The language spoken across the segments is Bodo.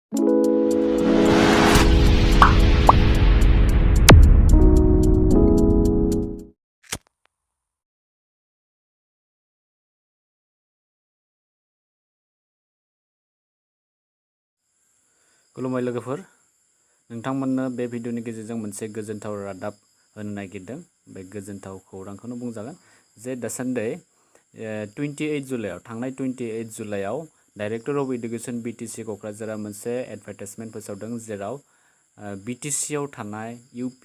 खुलुमबाय लोगोफोर, नोंथांमोननो बे भिडिअनि गेजेरजों मोनसे गोजोनथाव रादाब होनो नागिरदों। बे गोजोनथाव खौरांखौनो बुंजागोन जे दासान्दि 28 जुलाइआव थांनाय 28 जुलाइआव डाइरेक्टर अफ एडुकेशन BTC क'क्राझारा मोनसे एडभार्टाइजमेन्ट फोसावदों, जेराव BTC आव थानाय UP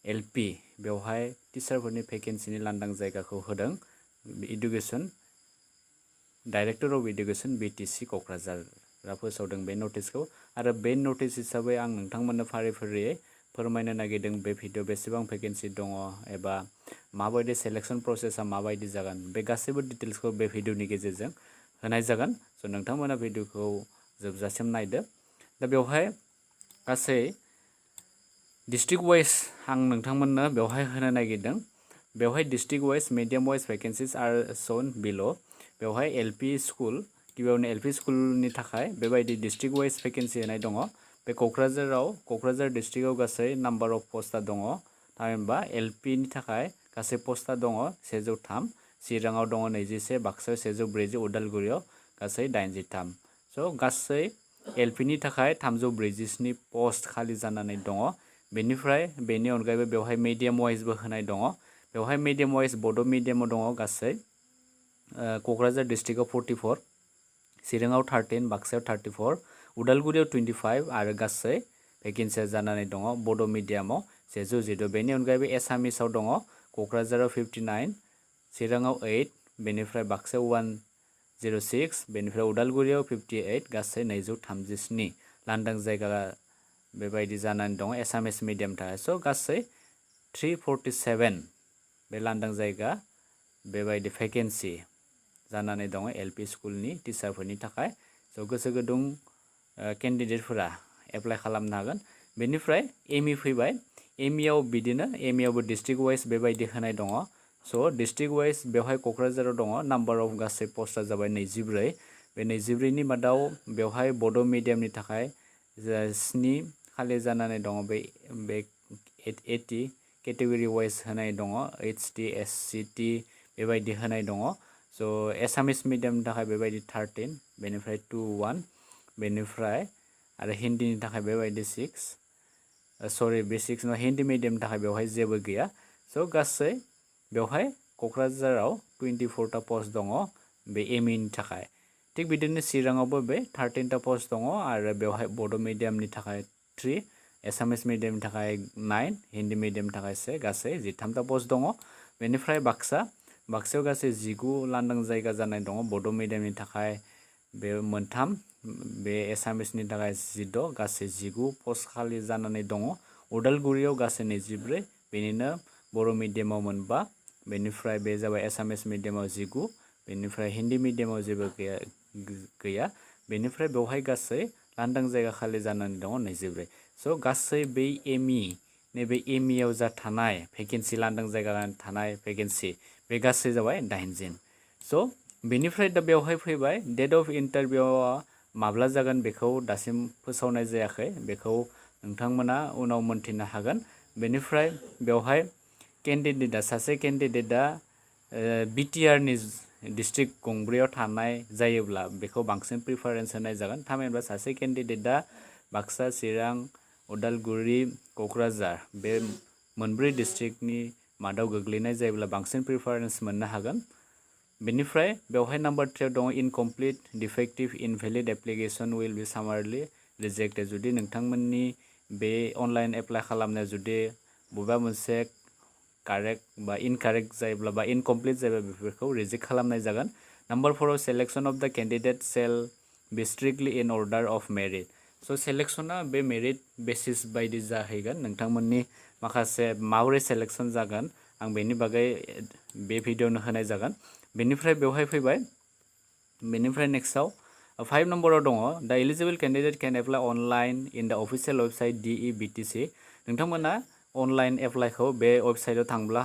LP बेवहाय टिचारफोरनि भेकेन्सिनि लांदां जायगाखौ होदों education director of education BTC क'क्राझारा फोसावदों बे नटिसखौ। आरो बे नटिस हिसाबै आं नोंथांमोननो फारि फारियै फोरमायनो नागिरदों बे भिडिअ बेसेबां भेकेन्सि दङ एबा माबायदि सेलेक्शन प्रसेसा माबायदि जागोन, बे गासैबो डिटेल्सखौ बे भिडिअनि गेजेरजों होनाय जागोन। स' नोंथांमोना भिडिअखौ जोबजासिम नायदो। दा बेवहाय गासै डिस्ट्रिक्ट वाइज आं नोंथांमोननो बेवहाय होनो नागिरदों। बेवहाय डिस्ट्रिक्ट वाइज मिडियाम वाइज भेकेन्सिस आर शोन बिल'। बेवहाय LP स्कुल, गिबियावनो LP स्कुलनि थाखाय बेबायदि डिस्ट्रिक्ट वाइज भेकेन्सि होनाय दङ। बे क'क्राझार डिस्ट्रिक्टआव गासै नाम्बार अफ पस्टआ दङ। थामहिनबा LP नि थाखाय गासै पस्टआ दङ 103, चिराङाव दङ 21, बाक्सायाव 140, उदालगुरियाव गासै 83। स' गासै LP नि थाखाय 347 पस्ट खालि जानानै दङ। बेनिफ्राय बेनि अनगायैबो बेवहाय मिडियाम वाइजबो होनाय दङ। बेवहाय मिडियाम वाइज बड' मिडियामाव दङ गासै क'क्राझार डिस्ट्रिक्टआव 44, चिराङाव 13, बाक्सायाव 34, उदालगुरियाव 25 आरो गासै भेकेन्सिया जानानै दङ बड' मिडियामाव 114। बेनि अनगायैबो एसामिसाव दङ क'क्राझाराव 59, चिराङाव 8, बेनिफ्राय बाक्सायाव 106, बेनिफ्राय उदालगुरियाव 58, गासै 237 लांदां जायगा बेबायदि जानानै दङ एसामिस मिडियाम थाखाय। स' गासै 347 बे लांदां जायगा बेबायदि भेकेन्सि जानानै दङ LP स्कुलनि टिचारफोरनि थाखाय। स' गोसो गुदुं केन्डिडेटफोरा एप्लाइ खालामनो हागोन। बेनिफ्राय ME फैबाय। ME आव बिदिनो, ME आवबो डिस्ट्रिक्ट वाइज बेबायदि होनाय दङ। स' डिस्ट्रिक्ट वाइज बेवहाय क'क्राझाराव दङ नाम्बार अफ गासै पस्टआ जाबाय 24। बे 24नि मादाव बेवहाय बड' मिडियामनि थाखाय 7 खालि जानानै दङ। बे 80 केटेगरि वाइज होनाय दङ, HT SCT बेबायदि होनाय दङ। स' एसामिस मिडियामनि थाखाय बेबायदि 13, बेनिफ्राय 21, बेनिफ्राय आरो हिन्दीनि थाखाय बेबायदि 6, बे 6 नङा, हिन्दी मिडियामनि थाखाय बेवहाय जेबो गैया। स' गासै बेवहाय क'क्राझाराव 24टा पस्ट दङ बे ME नि थाखाय। थिग बिदिनो चिराङावबो बे 13टा पस्ट दङ आरो बेवहाय बड' मिडियामनि थाखाय 3, एसामिस मिडियामनि थाखाय 9, हिन्दी मिडियामनि थाखाय 1, गासै 13टा पस्ट दङ। बेनिफ्राय बाक्सायाव गासै 19 लांदां जायगा जानाय दङ बड' मिडियामनि थाखाय बे 3, बे एसामिसनि थाखाय 16, गासै 19 पस्ट खालि जानानै दङ। उदालगुरियाव गासै 24, बेनिनो बर' मिडियामाव 5, बेनिफ्राय बे जाबाय एसामिस मिडियामाव 19, बेनिफ्राय हिन्दी मिडियामाव जेबो गैया। बेनिफ्राय बेवहाय गासै लांदां जायगा खालि जानानै दङ 24। स' गासै बै नैबे ME आव जा थानाय भेकेन्सि, लांदां जायगा थानाय भेकेन्सि, बे गासै जाबाय 80। स' बेनिफ्राय दा बेवहाय फैबाय डेट अफ इन्टारभिउआ माब्ला जागोन बेखौ दासिम फोसावनाय जायाखै। बेखौ नोंथांमोना उनाव मोनथिनो हागोन। बेनिफ्राय बेवहाय सासे केन्डिडेटआ BTR नि डिस्ट्रिक्ट गंब्रैयाव थानाय जायोब्ला बेखौ बांसिन प्रिफारेन्स होनाय जागोन। थामहिनबा सासे केन्डिडेटआ बाक्सा, चिरां, उदालगुरि, क'क्राझार बे मोनब्रै डिस्ट्रिक्टनि मादाव गोग्लैनाय जायोब्ला बांसिन प्रिफारेन्स मोननो हागोन। बेनिफ्राय बेवहाय नाम्बार 3 दङ incomplete, defective, invalid application will be summarily rejected. जुदि नोंथांमोननि बे अनलाइन एप्लाइ खालामनाया जुदि बबेबा मोनसे कारेक्ट बा इनकारेक्ट जायोब्ला बा इनकमप्लिट जायोब्ला बेफोरखौ रिजेक्ट खालामनाय जागोन। नाम्बार 4आव selection of the candidate shall be strictly in order of merit. So' सेलेक्शना बे मेरिट बेसिस बायदि जाहैगोन। नोंथांमोननि माखासे माबोरै सेलेक्शन जागोन आं बेनि बागै बे भिडिअ'नो होनाय जागोन। बेनिफ्राय बेवहाय फैबाय, बेनिफ्राय नेक्स्टआव 5 नम्बराव दङ द eligible candidate can apply online in the official website DE/BTC। नोंथांमोना अनलाइन एप्लाइखौ बे वेबसाइटआव थांब्ला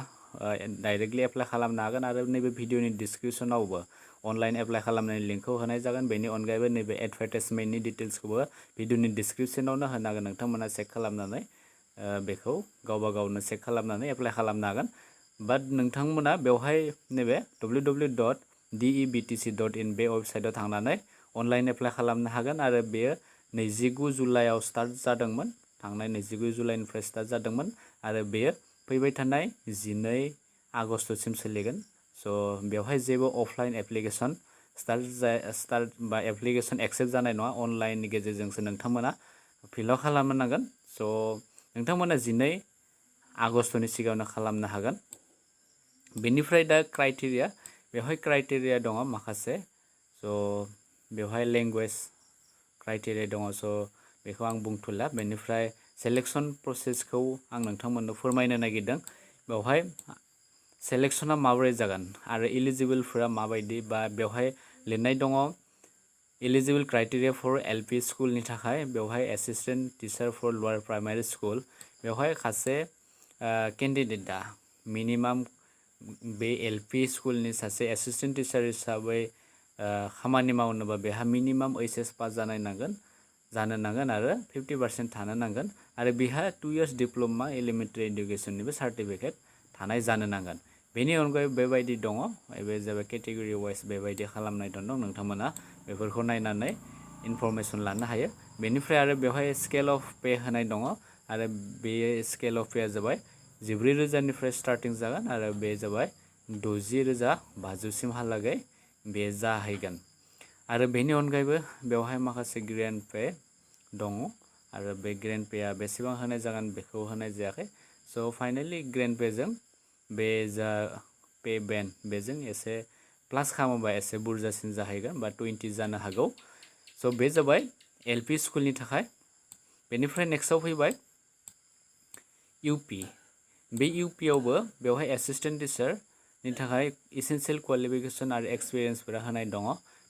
डाइरेक्टलि एप्लाइ खालामनो हागोन आरो नैबे भिडिअनि डिसक्रिपसनावबो अनलाइन एप्लाइ खालामनायनि लिंकखौ होनाय जागोन। बेनि अनगायैबो नैबे एडभार्टाइजमेन्टनि डिटेल्सखौबो भिडिअनि डिसक्रिपसनावनो होनांगोन। नोंथांमोना चेक खालामनानै बेखौ गावबा गावनो चेक खालामनानै एप्लाइ खालामनो हागोन। बाट नोंथांमोना बेवहाय नैबे www.debtc.in बे वेबसाइटआव थांनानै अनलाइन एप्लाइ खालामनो हागोन आरो बेयो 29 जुलाइआव स्टार्ट जादोंमोन। थांनाय 29 जुलाइनिफ्राय स्टार्ट जादोंमोन आरो बेयो फैबाय थानाय 12 आगस्तसिम सोलिगोन। स' बेवहाय जेबो अफलाइन एप्लिकेसन स्टार्ट बा एप्लिकेसन एक्सेप्ट जानाय नङा। अनलाइननि गेजेरजोंसो नोंथांमोना फिलआप खालामनांगोन। स' नोंथांमोना 12 आगस्तनि सिगाङावनो खालामनो हागोन। बेनिफ्राय दा क्राइटेरिया, बेवहाय क्राइटेरिया दङ माखासे। स' बेवहाय लेंगुवेज क्राइटेरिया दङ। स' बेखौ आं बुंथ'ला। बेनिफ्राय सेलेक्सन प्रसेसखौ आं नोंथांमोननो फोरमायनो नागिरदों। बेवहाय सेलेक्सना माबोरै जागोन आरो इलिजिबोलफोरा माबायदि, बा बेवहाय लिरनाय दङ इलिजिबोल क्राइटेरिया फर LP स्कुलनि थाखाय बेवहाय assistant teacher for lower primary school बेवहाय सासे केन्डिडेटआ मिनिमाम बे LP स्कुलनि सासे एसिस्टेन्ट टिचार हिसाबै खामानि मावनोबा बेहा मिनिमाम HS पास जानो नांगोन आरो 50% थानो नांगोन आरो बेहा 2 years डिप्ल'मा एलिमेन्टारि इडुकेसननिबो सार्टिफिकेट थानाय जानो नांगोन। बेनि अनगायै बेबायदि दङ, बे जाबाय केटेगरि वाइज बेबायदि खालामनाय दं। नोंथांमोना बेफोरखौ नायनानै इनफरमेसन लानो हायो। बेनिफ्राय आरो बेवहाय स्केल अफ पे होनाय दङ आरो बे स्केल अफ पेया जाबाय 14,000निफ्राय स्टार्टिं जागोन आरो बे जाबाय 60,500सिमहालागै बे जाहैगोन। आरो बेनि अनगायैबो बेवहाय माखासे ग्रेन्ड पे दङ आरो बे ग्रेन्ड पेया बेसेबां होनाय जागोन बेखौ होनाय जायाखै। स' फाइनालि ग्रेन्ड पेजों बे जा पे बेन्ड बेजों एसे प्लास खालामोबा एसे बुरजासिन जाहैगोन बा 20 जानो हागौ। स' बे जाबाय LP स्कुलनि थाखाय। बेनिफ्राय नेक्स्टआव फैबाय UP। बे UPआवबो बेवहाय एसिस्टेन्ट टिचारनि थाखाय इसेन्सियेल क्वालिफिकेसन आरो एक्सपिरियेन्सफोरा होनाय दङ।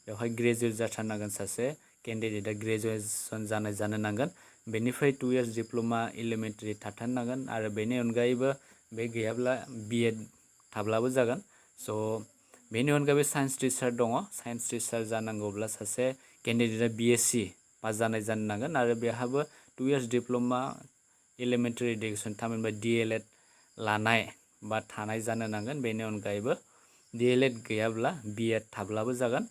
बेवहाय ग्रेजुवेट जाथारनांगोन, सासे केन्डिडेटआ ग्रेजुवेसन जानो नांगोन। बेनिफ्राय 2 years डिप्ल'मा एलिमेन्टारि थाथारनांगोन आरो बेनि अनगायैबो बे गैयाब्ला BEd थाब्लाबो जागोन। स' बेनि अनगायैबो साइन्स टिचार दङ। साइन्स टिचार जानांगौब्ला सासे केन्डिडेटआ BSc पास जानो नांगोन आरो बेहाबो 2 years डिप्ल'मा एलिमेन्टारि इडुकेसन थामहिनबा DLED लानाय बा थानाय जानो नांगोन। बेनि अनगायैबो DLED गैयाब्ला BEd थाब्लाबो जागोन।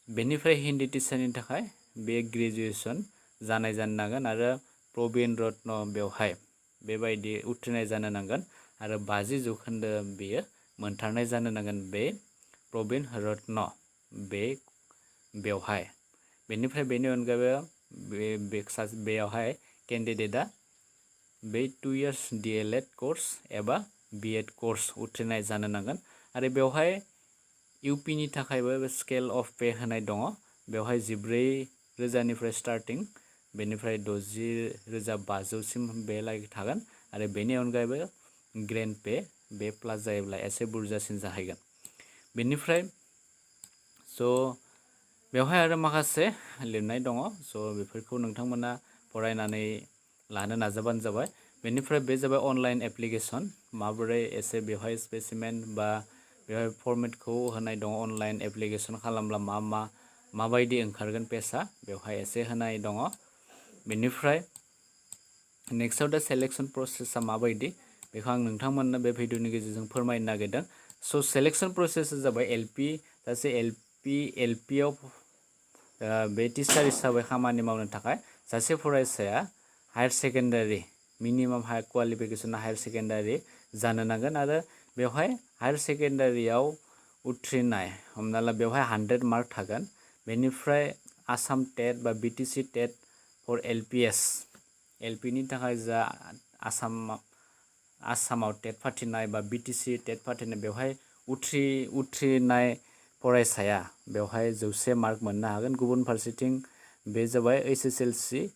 बेनिफ्राय हिन्दी टिचारनि थाखाय बे ग्रेजुवेसन जानो नांगोन आरो प्रबिन रत्न बेवहाय बेबायदि उथ्रिनाय जानो नांगोन आरो 50 जौखोन्दो बेयो मोनथारनाय जानो नांगोन बे प्रबिन रत्न बेवहाय। बेनिफ्राय बेनि अनगायैबो बेयावहाय केन्डिडेटआ बे 2 years DLED कर्स एबा BEd कर्स उथ्रिनाय जानो नांगोन आरो बेवहाय UPनि थाखायबो स्केल अफ पे होनाय दङ। बेवहाय 14,000निफ्राय स्टार्टिं, बेनिफ्राय 60,500सिम बेलागै थागोन आरो बेनि अनगायैबो ग्रेन्ड पे बे प्लास जायोब्ला एसे बुरजासिन जाहैगोन। बेनिफ्राय स' बेवहाय आरो माखासे लिरनाय दङ। स' बेफोरखौ नोंथांमोना फरायनानै लानो नाजाबानो जाबाय। बेनिफ्राय बे जाबाय अनलाइन एप्लिकेसन माबोरै एसे बेवहाय स्पेसिमेन बा बेवहाय फर्मेटखौ होनाय दङ। अनलाइन एप्लिकेसन खालामब्ला माबायदि ओंखारगोन पेजआ बेवहाय एसे होनाय दङ। बेनिफ्राय नेक्स्टआव दा सेलेक्सन प्रसेसआ माबायदि बेखौ आं नोंथांमोननो बे भिडिअनि गेजेरजों फोरमायनो नागिरदों। स' सेलेक्सन प्रसेसआ जाबाय सासे LPआव बे टिचार हिसाबै खामानि मावनो थाखाय सासे फरायसाया हायार सेकेन्डारि मिनिमाम हायार क्वालिफिकेसना हायार सेकेन्डारि जानो नांगोन आरो बेवहाय हायार सेकेन्डारियाव उथ्रिनाय, हमना ला बेवहाय 100 मार्क थागोन। बेनिफ्राय आसाम टेट बा BTC टेट फर LPनि थाखाय जा आसामाव टेट फाथिनाय बा BTC टेट फाथिनाय बेवहाय उथ्रिनाय फरायसाया बेवहाय 100 मार्क मोननो हागोन। गुबुन फारसेथिं बे जाबाय HSLC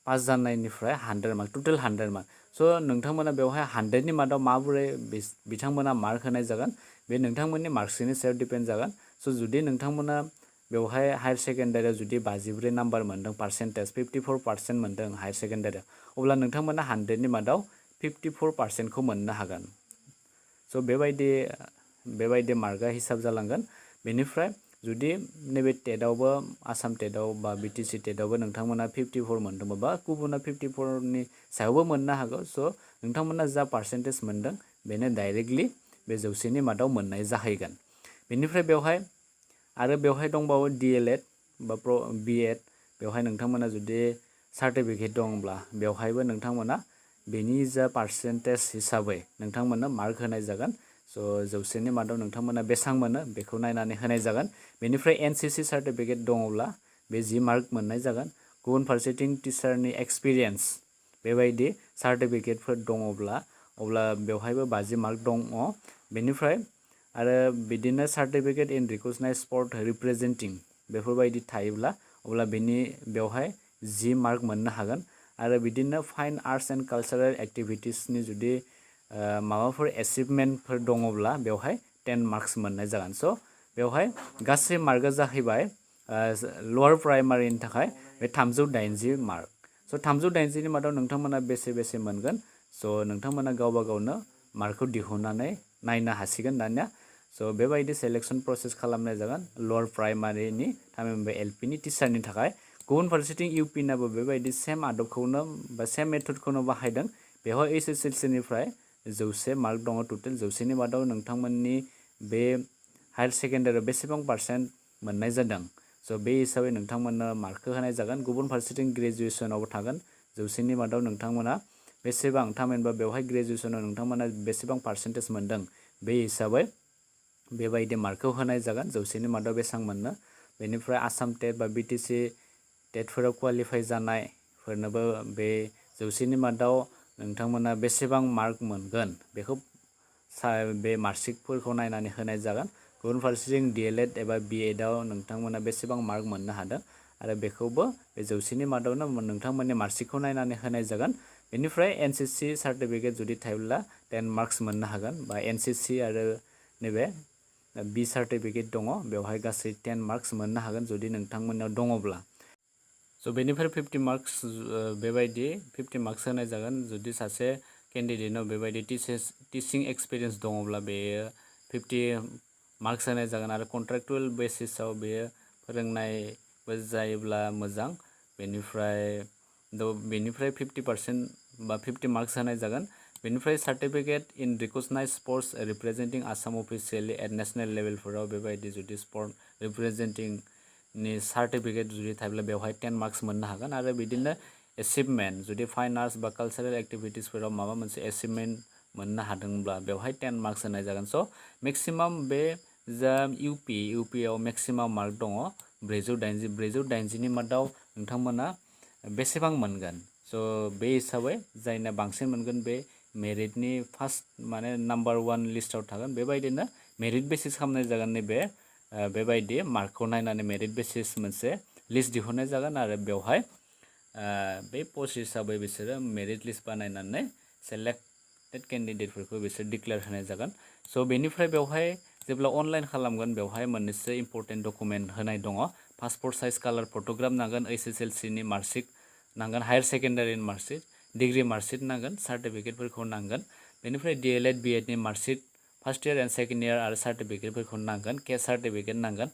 पास जानायनिफ्राय 100 मार्क, टटेल 100 मार्क। स' नोंथांमोना बेवहाय 100नि मादाव माबोरै बिथांमोना मार्क होनाय जागोन बे नोंथांमोननि मार्कसनि सायाव डिपेन्ड जागोन। स' जुदि नोंथांमोना बेवहाय हायार सेकेन्डारियाव जुदि 54 नाम्बार मोन्दों, पार्सेन्टेज 54% मोन्दों हायार सेकेन्डारियाव, अब्ला नोंथांमोना 100नि मादाव 54%खौ मोननो हागोन। स' बेबायदि मार्कआ हिसाब जालांगोन। बेनिफ्राय जुदि नैबे टेटआवबो आसाम टेटआव बा BTC टेटआवबो नोंथांमोना 54 मोनदोंबा बा गुबुना 54नि सायावबो मोननो हागौ। स' नोंथांमोना जा पार्सेन्टेज मोनदों बेनो डाइरेक्टलि बे 100नि मादाव मोननाय जाहैगोन। बेनिफ्राय बेवहाय दंबावो DLED बा B.Ed बेवहाय नोंथांमोना जुदि सार्टिफिकेट दंब्ला बेवहायबो नोंथांमोना बेनि जा पार्सेन्टेज हिसाबै नोंथांमोना मार्क होनाय जागोन। स' 100नि मादाव नोंथांमोना बेसां मोनो बेखौ नायनानै होनाय जागोन। बेनिफ्राय NCC सार्टिफिकेट दङब्ला बे 10 मार्क मोननाय जागोन। गुबुन फारसेथिं टिचारनि एक्सपिरियेन्स बेबायदि सार्टिफिकेटफोर दङब्ला अब्ला बेवहायबो 50 मार्क दङ। बेनिफ्राय आरो बिदिनो सार्टिफिकेट इन रिकगनाइज स्पर्ट रिप्रेजेन्टिं बेफोरबायदि थायोब्ला अब्ला बेवहाय 10 मार्क मोननो हागोन। आरो बिदिनो फाइन आर्ट्स एन्ड कालचारेल एक्टिभिटिसनि जुदि माबाफोर एचिभमेन्टफोर दङब्ला बेवहाय 10 मार्क्स मोननाय जागोन। स' बेवहाय गासै मार्कआ जाहैबाय लवार प्राइमारिनि थाखाय बे 380 मार्क। स' 380नि मादाव नोंथांमोना बेसे मोनगोन। स' नोंथांमोना गावबा गावनो मार्कखौ दिहुननानै नायनो हासिगोन दानिया। स' बेबायदि सेलेक्सन प्रसेस खालामनाय जागोन लवार प्राइमारिनि थामहिनबा LPनि टिचारनि थाखाय। गुबुन फारसेथिं UPनाबो बेबायदि सेम आदबखौनो बा सेम मेथडखौनो बाहायदों। बेवहाय SSLCनिफ्राय 100 मार्क दङ टटेल। 100नि मादाव नोंथांमोननि बे हायार सेकेन्डारियाव बेसेबां पार्सेन्ट मोननाय जादों। स' बे हिसाबै नोंथांमोननो मार्कखौ होनाय जागोन। गुबुन फारसेथिं ग्रेजुवेसनावबो थागोन। 100नि मादाव नोंथांमोना बेसेबां थामहिनबा बेवहाय ग्रेजुवेसनाव नोंथांमोना बेसेबां पार्सेन्टेज मोनदों बे हिसाबै बेबायदि मार्कखौ होनाय जागोन 100नि मादाव बेसेबां मोननो। बेनिफ्राय आसाम टेट बा BTC टेटफोराव क्वालिफाइ जानायफोरनोबो बे 100नि मादाव नोंथांमोना बेसेबां मार्क मोनगोन बेखौ बे मार्कशिटफोरखौ नायनानै होनाय जागोन। गुबुन फारसेथिं DLED एबा B.Edआव नोंथांमोना बेसेबां मार्क मोननो हादों आरो बेखौबो बे 100नि मादावनो नोंथांमोननि मार्कशिटखौ नायनानै होनाय जागोन। बेनिफ्राय NCC सार्टिफिकेट जुदि थायोब्ला 10 मार्क्स मोननो हागोन बा NCC आरो नैबे B सार्टिफिकेट दङ बेवहाय गासै 10 मार्क्स मोननो हागोन जुदि नोंथांमोननाव दङब्ला। स' बेनिफ्राय 50 मार्क्स बेबायदि 50 मार्क्स होनाय जागोन जुदि सासे केन्डिडेटनाव बेबायदि टिचिं एक्सपिरियेन्स दङब्ला बेयो 50 मार्क्स होनाय जागोन। आरो कन्ट्रेक्टुवेल बेसिसाव बेयो फोरोंनायबो जायोब्ला मोजां। बेनिफ्राय 50% बा 50 मार्क्स होनाय जागोन। बेनिफ्राय certificate in recognize sports representing Assam officially at national लेभेलफोराव बेबायदि जुदि स्पर्ट रिप्रेजेन्टिंनि सार्टिफिकेट जुदि थायोब्ला बेवहाय 10 मार्क्स मोननो हागोन। आरो बिदिनो एचिभमेन्ट जुदि फाइन आर्ट्स बा कालचारेल एक्टिभिटिसफोराव माबा मोनसे एचिभमेन्ट मोननो हादोंब्ला बेवहाय 10 मार्क्स होनाय जागोन। स' मेक्सिमाम बे जा UPआव मेक्सिमाम मार्क दङ 480नि मादाव नोंथांमोना बेसेबां मोनगोन। स' बे हिसाबै जायना बांसिन मोनगोन बे मेरिटनि फार्स्ट माने नाम्बार 1 लिस्टआव थागोन। बेबायदिनो मेरिट बेसिस खालामनाय जागोन। नैबे बेबायदि मार्कखौ नायनानै मेरिट बेसिस मोनसे लिस्ट दिहुननाय जागोन आरो बेवहाय बे पस्ट हिसाबै बिसोरो मेरिट लिस्ट बानायनानै सेलेक्टेड केन्डिडेटफोरखौ बिसोर डिक्लेयार होनाय जागोन। स' बेनिफ्राय बेवहाय जेब्ला अनलाइन खालामगोन बेवहाय मोननैसो इम्परटेन्ट डकुमेन्ट होनाय दङ। पासपर्ट साइज कालार फट'ग्राफ नांगोन, SSLCनि मार्कशिट नांगोन, हायार सेकेन्डारिनि मार्कशिट, डिग्रि मार्कशिट नांगोन, सार्टिफिकेटफोरखौ नांगोन। बेनिफ्राय DLED B.Edनि marksheet first year and second year आरो सार्टिफिकेटफोरखौ नांगोन, केस सार्टिफिकेट नांगोन।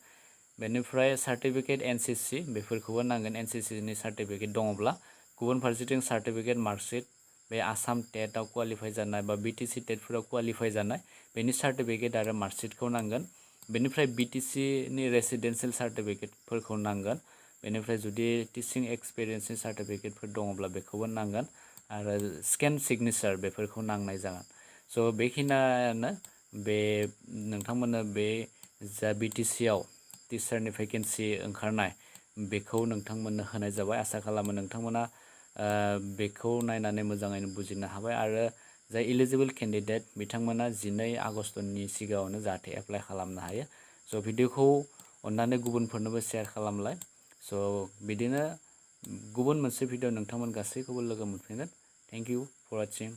बेनिफ्राय सार्टिफिकेट NCC बेफोरखौबो नांगोन NCCनि सार्टिफिकेट दङब्ला। गुबुन फारसेथिं सार्टिफिकेट मार्कशिट बे आसाम टेटआव क्वालिफाइ जानाय बा BTC टेटफोराव क्वालिफाइ जानाय बेनि सार्टिफिकेट आरो मार्कशिटखौ नांगोन। बेनिफ्राय BTCनि रेसिडेन्सियेल सार्टिफिकेटफोरखौ नांगोन। बेनिफ्राय जुदि टिचिं एक्सपिरियेन्सनि सार्टिफिकेटफोर दङब्ला बेखौबो नांगोन आरो स्केन सिगनेचार बेफोरखौ नांनाय जागोन। स' बेखिनियानो बे नोंथांमोननो बे जा BTCआव टिचारनि भेकेन्सि ओंखारनाय बेखौ नोंथांमोननो होनाय जाबाय। आसा खालामो नोंथांमोना बेखौ नायनानै मोजाङैनो बुजिनो हाबाय आरो जाय इलिजिबोल केन्डिडेट बिथांमोना 12 आगस्टनि सिगाङावनो जाहाथे एप्लाइ खालामनो हायो। स' भिडिअखौ अन्नानै गुबुनफोरनोबो शेयार खालामलाय। स' बिदिनो गुबुन मोनसे भिडिअ नोंथांमोन गासैखौबो लोगो मोनफिनगोन। Thank you for वाचिं।